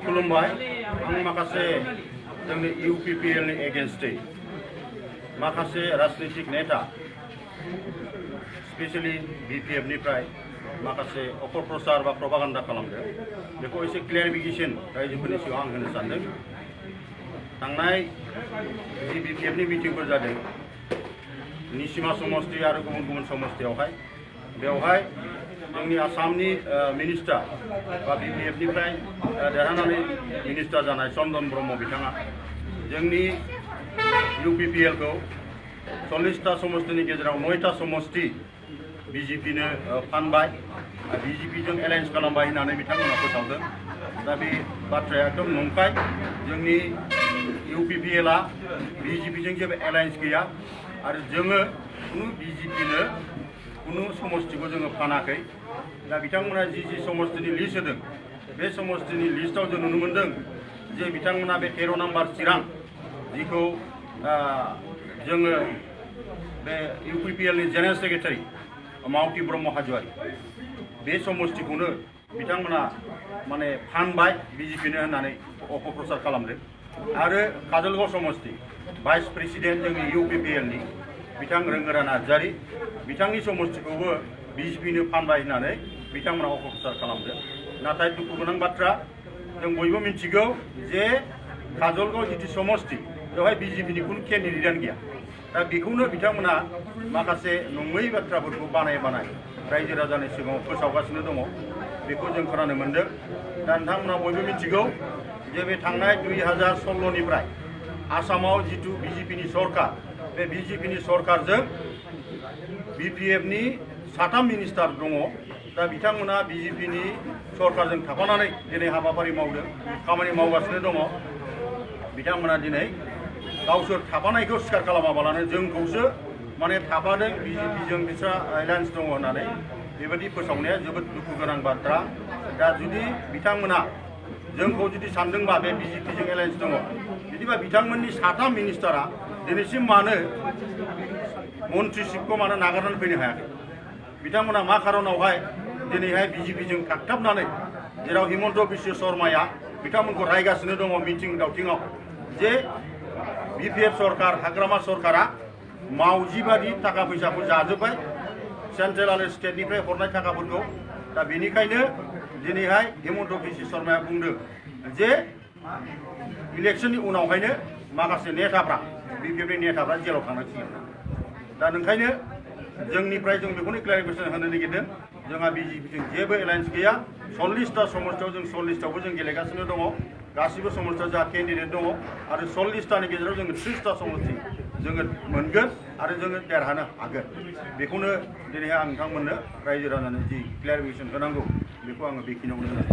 खुलुमबाय आं माखासे जोंनि UPPL नि एगेन्स्टै माखासे राजनीतिक नेता स्पेशली BPF निफ्राय माखासे अपप्रचार बा प्रपागान्डा खालामदों बेखौ एसे क्लियारिफिकेशन रायजोफोरनि सिगाङाव आं होनो सानदों। थांनाय जि BPF नि मिटिंफोर जादों निसिमा समष्टि आरो गुबुन गुबुन समष्टियावहाय बेवहाय जोंनि आसामनि मिनिस्टार बा BPF निफ्राय देरहानानै मिनिस्टार जानाय चन्दन ब्रह्म बिथाङा जोंनि UPPL खौ 40टा समष्टिनि गेजेराव 9टा समष्टि BJP नो फानबाय BJP जों एलायन्स खालामबाय होननानै बिथांमोना फोसावदों। दा बे बाथ्राया एकदम नंखाय। जोंनि UPPL आ BJP जों जेबो एलायन्स गैया आरो जोङो कुनु BJP नो कुनु समष्टिखौ जोङो फानाखै। दा बिथांमोना जि समष्टिनि लिस्ट होदों बे समष्टिनि लिस्टआव जों नुनो मोनदों जे बिथांमोना बे 13 नम्बर चिरां जिखौ जोङो बे UPPL नि जेनेरेल सेक्रेटारि मावति ब्रह्म हाज'वारि बे समष्टिखौनो बिथांमोना माने फानबाय BJP नो होननानै अपप्रचार खालामदों। आरो काजलगाव समष्टि भाइस प्रेसिडेन्ट जोंनि UPPL नि बिथां रोंगोरा नार्जारि बिथांनि समष्टिखौबो BJP नो फानबाय होननानै बिथांमोना अपप्रचार खालामदों। नाथाय दुखु गोनां बाथ्रा जों बयबो मिथिगौ जे काजलगाव जिथु समष्टि बेवहाय BJP नि कुनु केन्डिडेटआनो गैया। दा बेखौनो बिथांमोना माखासे नङै बाथ्राफोरखौ बानाय रायजो राजानि सिगाङाव फोसावगासिनो दङ बेखौ जों खोनानो मोनदों। दा नोंथांमोना बयबो मिथिगौ जे बे थांनाय 2016 निफ्राय आसामाव जिथु BJP नि सरकार बे BJP नि सरकारजों BPF नि 7 मिनिस्टार दङ। दा बिथांमोना BJP नि सरकारजों थाफानानै दिनै हाबाफारि मावदों खामानि मावगासिनो दङ। बिथांमोना दिनै गावसोर थाफानायखौ स्वीकार खालामाबालानो जोंखौसो माने थाफादों BJP जों बिस्रा एलायन्स दङ होननानै बेबायदि फोसावनाया जोबोद दुखु गोनां बाथ्रा। दा जुदि बिथांमोना जोंखौ जुदि सानदोंबा बे BJP जों एलायन्स दङ बिदिबा बिथांमोननि 7 मिनिस्टारा दिनैसिम मानो मन्त्रिशिपखौ मानो नागारनानै फैनो हायाखै? बिथांमोना मा खारनावहाय दिनैहाय BJP जों थाबथाबनानै जेराव हिमन्त बिश्व शर्माया बिथांमोनखौ रायगासिनो दङ मिटिं दावथिङाव जे BPF सरकार हाग्रामा सरकारा मावजि बादि थाखा फैसाखौ जाजोब्बाय सेन्ट्रेल आरो स्टेटनिफ्राय हरनाय थाखाफोरखौ। दा बेनिखायनो दिनैहाय हिमन्त बिश्व शर्माया बुंदों जे इलेक्शननि उनावहायनो माखासे नेताफ्रा BPF नि नेताफ्रा जेलाव थांनांसिगोन। दा ओंखायनो जोंनिफ्राय जों बेखौनो क्लियारिफिकेशन होनो नागिरदों जोंहा BJP जों जेबो एलायन्स गैया। 40टा समष्टियाव जों 40टावबो जों गेलेगासिनो दङ। गासिबो समष्टियाव जा केन्डिडेट दङ आरो 40टानि गेजेराव जोङो 30टा समष्टि जोङो मोनगोन आरो जोङो देरहानो हागोन। बेखौनो दिनैहाय आं नोंथांमोननो रायजो राजानो जि क्लियारिफिकेशन होनांगौ बेखौ आङो बेखिनियावनो होनो